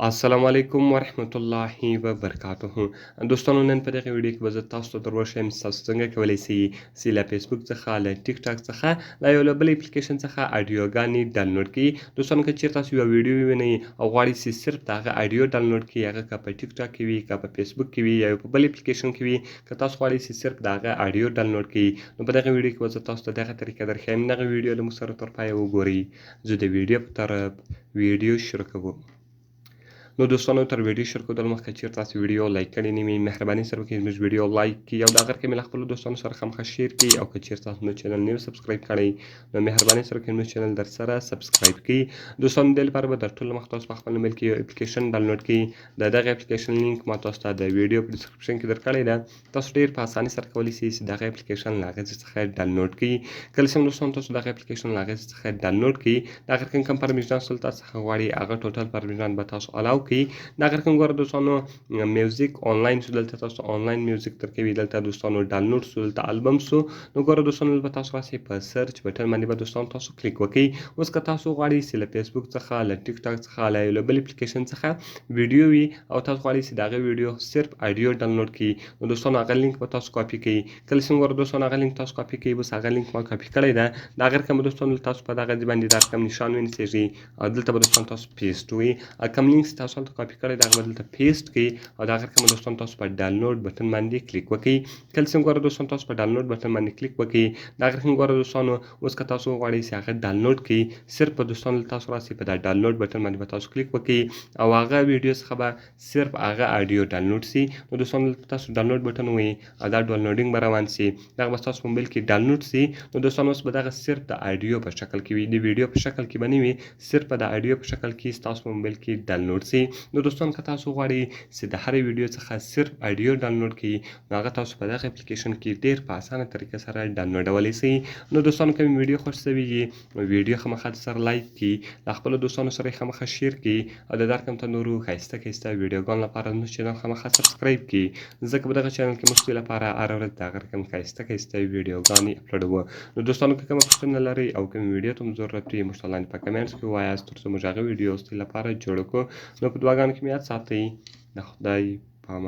السلام علیکم ورحمت الله وبرکاته. دوستانو، نن په دغه ویډیو کې به زه تاسو ته در وښیم چې تاسو څنګه کولی شئ چې له فیسبوک څخه، له ټیک ټاک څخه، له یو له بل اپلیکیشن څخه اډیوګانې ډاونلوډ کړئ. دوستانو، که چیرې تاسو یوه ویډیو ووینئ او غواړئ چې صرف د هغه اډیو ډاونلوډ کړئ، هغه که په ټیک ټاک کې وي، که په فیسبوک کې وي یا په بل اپلیکیشن کې وي، که تاسو غواړئ چې صرف د هغه اډیو ډاونلوډ کړئ، نو په دغه ویډیو کې به زه تاسو ته دغه طریقه درښیم. دغه ویډیو له موږ سره تر پایه وګورئ. زه د ویډیو په طرف ویډیو شروع کوم. نو دوستانو، تر ویډیو شروع کولو مخکې چیرې تاسو ویډیو لایک کړی نه وي، مهرباني سره وکړئ زموږ ویډیو لایک کړئ او دا غر کې له خپلو دوستانو سره خامخا share کړئ. او که چیرې تاسو نو چینل نیو subscribe کړئ، نو مهرباني سره وکړئ زموږ چینل در سره subscribe کړئ. دوستانو، د دې لپاره به تر ټولو مخکې تاسو په خپل موبایل کې یو اپلیکیشن ډاونلوډ کړئ. د دغه اپلیکیشن لینک ما تاسو ته د ویډیو په description کې درکړی ده. تاسو ډیر په اساني سره کولی شئ چې دغه اپلیکیشن له هغې څخه ډاونلوډ کړئ. کله چې دوستانو تاسو دغه اپلیکیشن له هغې څخه ډاونلوډ کړئ، د هغه کوم permission تاسو څخه غواړي، هغه total permission به تاسو allow کړئ. د هغه کوم ګوره دوستانو، music online شو، دلته تاسو online music درکوي. دلته دوستانو ډاونلوډ شو، دلته البم شو. نو ګوره دوستانو، به تاسو راسئ په search button باندې به دوستانو تاسو کلیک وکړئ. اوس که تاسو غواړئ چې له فیسبوک څخه، له ټیک ټاک څخه، له یو بل اپلیکیشن څخه ویډیو وي او تاسو غواړئ چې د هغه ویډیو صرف اډیو ډاونلوډ کړئ، نو دوستانو هغه لینک به تاسو کاپي کړئ. کله چې ګوره دوستانو هغه لینک تاسو کاپي کړئ، بس هغه لینک ما کاپي کړی ده. د هغه رقم دوستانو تاسو په دغه ځای باندې دا رقم نشان ونیسئ او دلته به دوستانو تاسو paste وئ. کوم لینک چې تاسو هلته کاپي کړی ده، هغه به دلته paste کړئ او د هغه رقم دوستانو تاسو په download button باندې کلیک وکړئ. کله چې ګوره دوستانو تاسو په download button باندې کلیک وکړئ، د هغه رقم ګوره دوستانو، اوس که تاسو غواړئ چې هغه ډاونلوډ کړئ، صرف په دوستانو تاسو راسئ په دا download button باندې به تاسو کلیک وکړئ او هغه ویډیو څخه به صرف هغه اډیو ډاونلوډ سي. نو دوستانو تاسو download button ووهئ او دا downloading به روان سي، دغه به ستاسو په موبایل کې ډاونلوډ سي. نو دوستانو، اوس به دغه صرف د اډیو په شکل کې وي، د ویډیو په شکل کې به نه وي، صرف د اډیو په شکل کې ستاسو په موبایل کې ډاونلوډ سي. نو دوستان، که تاسو غواړئ چې د هرې ویډیو څخه صرف اډیو ډاونلوډ کړئ، نو هغه تاسو په دغه اپلیکیشن کې ډیر په اسانه طریقه سره ډاونلوډولی سئ. نو دوستانو، که ویډیو خوښ سوي وي، ویډیو خامخا سره لایک کړئ، له خپلو دوستانو سره یې خامخا share کړئ او د دا رقم ته نورو ښایسته ښایسته ویډیوګانو لپاره زموږ چینل خامخا subscribe کړئ، ځکه په دغه چینل کې موږ ستاسو لپاره هره ورځ دغه رقم ښایسته ښایسته ویډیوګانې اپلوډوو. نو دوستانو، که کومه پوښتنه لرئ او کومې ویډیو ته مو ضرورت وي، موږ ته لاندې په comments کې ووایاست، تر څو موږ هغه ویډیو ستاسو لپاره جوړه کړو. نو په دعاګانو کې مې یاد ساتئ. د خدای په امان.